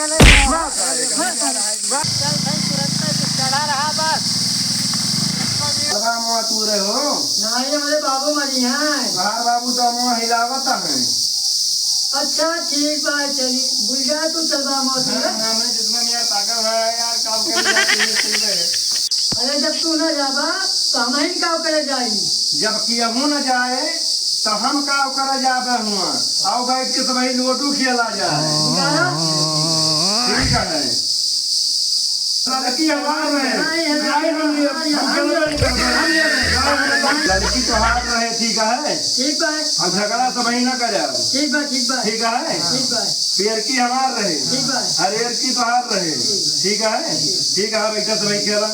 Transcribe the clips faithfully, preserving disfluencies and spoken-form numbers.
चल भाई, तुरंत से चढ़ा रहा बस। बाबा, मुआ तू रहे हो? नहीं, हमरे बाबू मरी हैं। बाहर बाबू तो मुआ हिलावत है। अच्छा, ठीक बा, चली। भूल जा तू, चल बा, मुआ तू हाँ, रहे। हाँ, मैं जितना नहीं यार ताकत है यार, काम कर। अरे, जब तू ना जाबा, तो हम ही का करे जाई? जब केहू न जाए, तो हम का करे जाबे हुआ? आओ, बैठ के सबही लूडो खेला जाए। निकालो। ठीक है। लड़की हमार रहे। नहीं, हम, नहीं, हम, हम, हम, हम, हम, लड़की तोहार रहे, ठीक है? ठीक है। अब झगड़ा सबही न करे। ठीक बा, ठीक बा। ठीक है? ठीक बा। पेड़ की हमार रहे। ठीक बा। हरेर की तोहार रहे। ठीक बा। ठीक है? ठीक है, बैठा सबही खेला।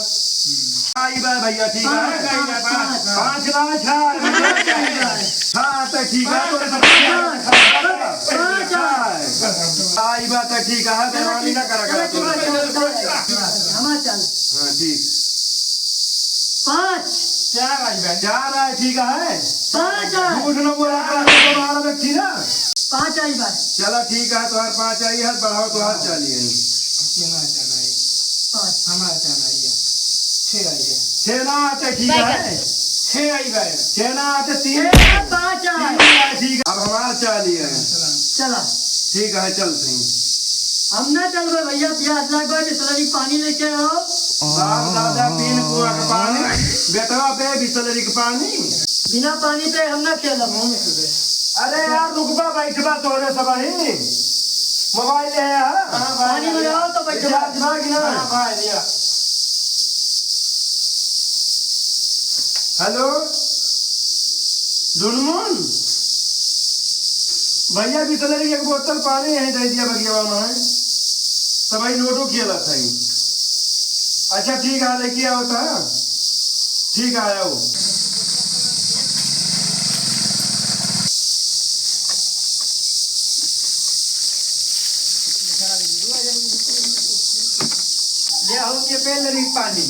आई बा भैया, ठीक है? पाँच, पाँच, पाँच। पाँच लाख है। पाँच आई बा। हाँ, तो ठीक है, तोरे सब पाँच, पाँच। आई बा, तो ठीक है, बेईमानी ना करा करा तू। हमार चल। हाँ, ठीक। पाँच। चार आई बा। चार आए, ठीक है? पाँच आए। झूठ न बोला करा, तो बारह व्यक्ति ना। पाँच आई बा। चला, ठीक है, तोहार पाँच आई है, बढ़ाओ, तोहार चाली है। अब केना चाना आई? पाँच। हमार चाना आई है। छः आई है। छः ना आते, ठीक है। छः आई बा। छः ना आते, तीन। छः, पाँच आए। तीन आए, ठीक है। अब हमार चाली है। चला। ठीक है, चल सही। हम ना चलबे भैया, प्यास लाग बा, बिसलरी के पानी लेके आओ। बाप दादा तीन कुआं के पानी, बेटवा पे बिसलरी के पानी। बिना पानी पे हम ना खेलब। अरे यार, रुकबा, बैठबा तोरे सबही। मोबाइल है, हाँ? हाँ, भाई, पानी मंगाओ तो बैठबा। रिचार्ज बा कि ना? हाँ, भाई, लिया। हेलो, ढुनमुन, भैया बिसलरी एक बोतल पानी यहीं दे दिया बगियावा में है, सबही लूडो खेलत है। अच्छा ठीक है, लेके आओ तो। ठीक है, आओ। ले आओ के पे लरिक पानी,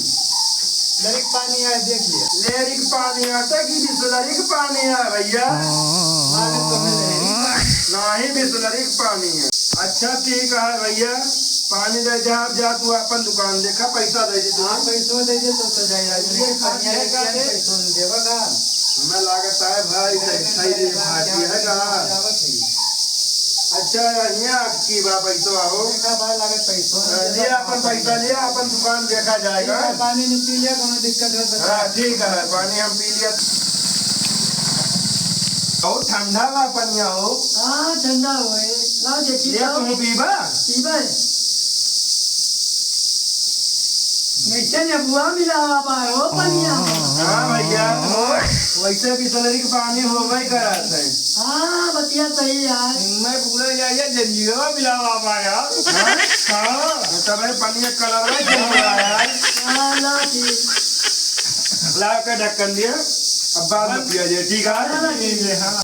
लरिक पानी आए, देख लिया। लरिक पानी आता कि बिसलरिक पानी है भैया? अरे तुम्हें लहरी का। नहीं, बिसलरिक पानी है। अच्छा ठीक है भैया, पानी दे जा, अब जा तू अपन दुकान देखा, पैसा दे दे तू। हाँ, पैसो दे दे तो, तो जाए आज। ये पानी है, क्या है? पैसो नहीं देवा का? हमें लागत है भाई, तो ऐसा ही रे भाई है का? अच्छा, यहाँ की बा पैसो आओ। देखा भाई, लागत पैसो नहीं हाँ, देवा लिया का? अपन पैसा, लिया अपन दुकान देखा जाएगा। ठीक है, पानी नहीं पी लिया, कोनो दिक्कत हो तो हाँ, ठीक है, पानी हम पी लिया। बहुत ठंडा बा पनिया हो। हाँ, ठंडा होए। लाओ देखी, ये लाओ। तुम पीबा? पीबे। मीठे नेबुआ मिलावा बा हो पनिया में। हाँ भैया, हो, वैसे बिसलरी के पानी होबे करत है। हाँ, बतिया सही है। मैं पूरा या, या जंजीरो मिलावा बा यार। हाँ? हाँ। तो तबे पनिया कलर में चल रहा है यार। हाँ, ला ठीक। ला के ढक्कन दिया, अब बाद में पिया जाए, ठीक है? हाँ, ठीक है, हाँ।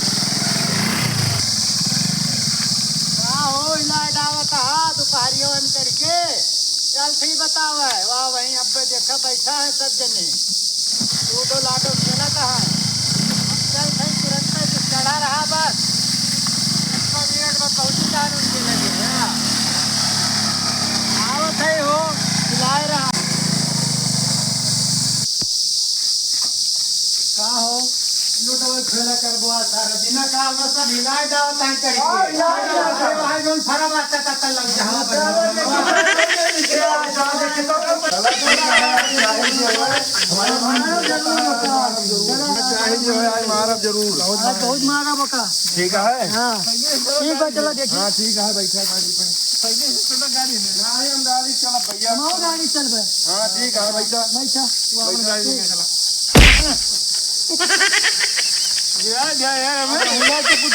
का हो, इलाज आवत हा, दुपहरियो में करके? चल ठीक बतावे, वाह, वहीं अब्बे देखा बैठा है सब जने, लूडो लाडो खेलत है। हम चल भाई तुरंत से चढ़ा रहा बस, दस मिनट में पहुँची जान उनके लगे, हाँ। आवत है हो, बुलाए रहा। का हो? लूटो खेला करबो आ सारा दिन का, हम सब हिलाए डालत हैं करके। हाँ, हिलाए डालत हैं। अरे भाई, जोन फरा बात का तल लग जा, हाँ, बस। चाहे जो है, आज मारब जरूर। हाँ, बहुत मारब ओका। ठीक है। हाँ, ठीक बा, चला देखी। हाँ, ठीक है, बैठा गाड़ी पे। नहीं, हम गाड़ी चलब भैया। हम गाड़ी चलबे। हाँ, ठीक है, बैठा। बैठा। जा, जा, यार, अब हमरा तो कुछ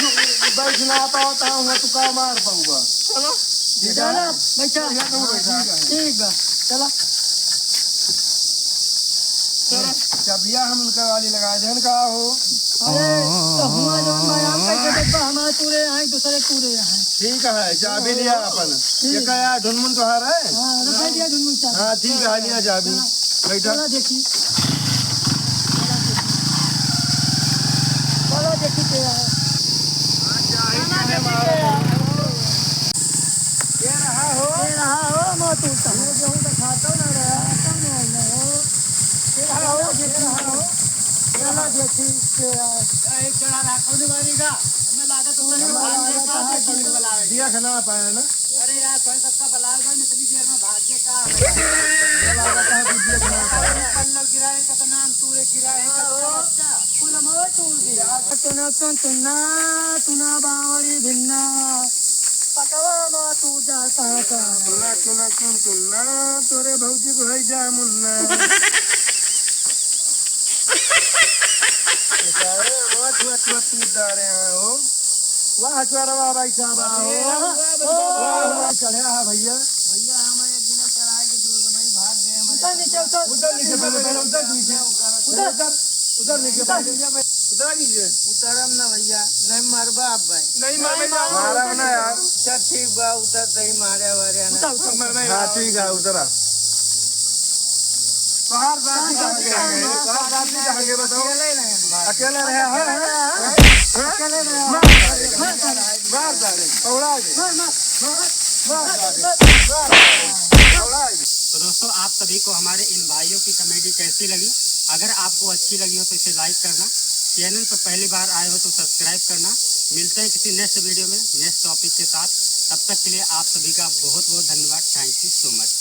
बैठ ना पावत है, हुआँ तू का मार पाउबा? चलो। चलो, बैठा। ठीक है। ठीक बा, चला। चलो। चाबिया हम उनका वाली लगा देन का हो। अरे, तो हुआँ जौन बा, हम कैसे देखबा, हमारे तूरे हैं, दूसरे तूरे हैं। ठीक है, चाबी लिया अपन। ठीक। ये का यार, ढुनमुन तोहार है? हाँ, रख दिया ढुनमुन चाबी। हाँ, ठीक है, लिया चाबी। हाँ। बैठा। चला देखी। चला देखी। चला देखी के है। हाँ, चाहे चला देखी के है। ये रहा हो। ये गेहूं तो खाता ना रहा। खाता ना रहा। ये रहा हो, ये रहा हो। चला देखी के आए। एक जणा रहा, कौन मारेगा? हमें लागत तो नहीं, हमें लागत है कि देखना पाया ना। अरे यार, कोई सबका बलाए हुआ, इतनी देर में भाग गए, का है? हमें लागत है कि देखना पाया। पल्लव गिराए, कितना हम तूरे गिराए, कितना अच्छा। कुल हमारा तूर दिया। टुना टुन टुना, टुना बावड़ी भिन्ना। पकवा मा तू जाता का। टुना टुना टुन टुना, तोरे भौजी को है जा मुन्ना। बेचारे, वो छुआ छुआ तू डारे हैं हो। वाह, हचुआरा वाह भाई साहब, वाह, अरे, वाह, वाह, वाह, वाह, वाह, वाह, चढ़ा है भैया। भैया, हम एक जने चढ़ाए के दूर से भाई भाग गए, हमारे उतर नीचे, उतर। उतर नीचे, पहले, पहले उतर नीचे। उतर। उतर, उतर नीचे, उतर। पहले। उतर नीचे। उतरम ना भैया, नहीं मरबा अब भाई। नहीं मरबे, नहीं जाओ। मारब ना यार। अच्छा, ठीक बा, उतर, सही मारे वारे ना। उतर, उतर। मरबे हाँ, यार। ठीक है, उतरा। तोहार साथी कहाँ गए? तोहार साथी कहाँ गए बताओ? अकेले रहे हैं। अकेले रहे हैं? अकेले रहे हैं। मार डाले। मार डाले। पकड़ा दे। मार, मार, मार। मार डाले। मार डाले। पकड़ा दे। तो दोस्तों, आप सभी को हमारे इन भाइयों की कॉमेडी कैसी लगी? अगर आपको अच्छी लगी हो तो इसे लाइक करना, चैनल पर पहली बार आए हो तो सब्सक्राइब करना। मिलते हैं किसी नेक्स्ट वीडियो में नेक्स्ट टॉपिक के साथ। तब तक के लिए आप सभी का बहुत बहुत धन्यवाद। Thank you so much।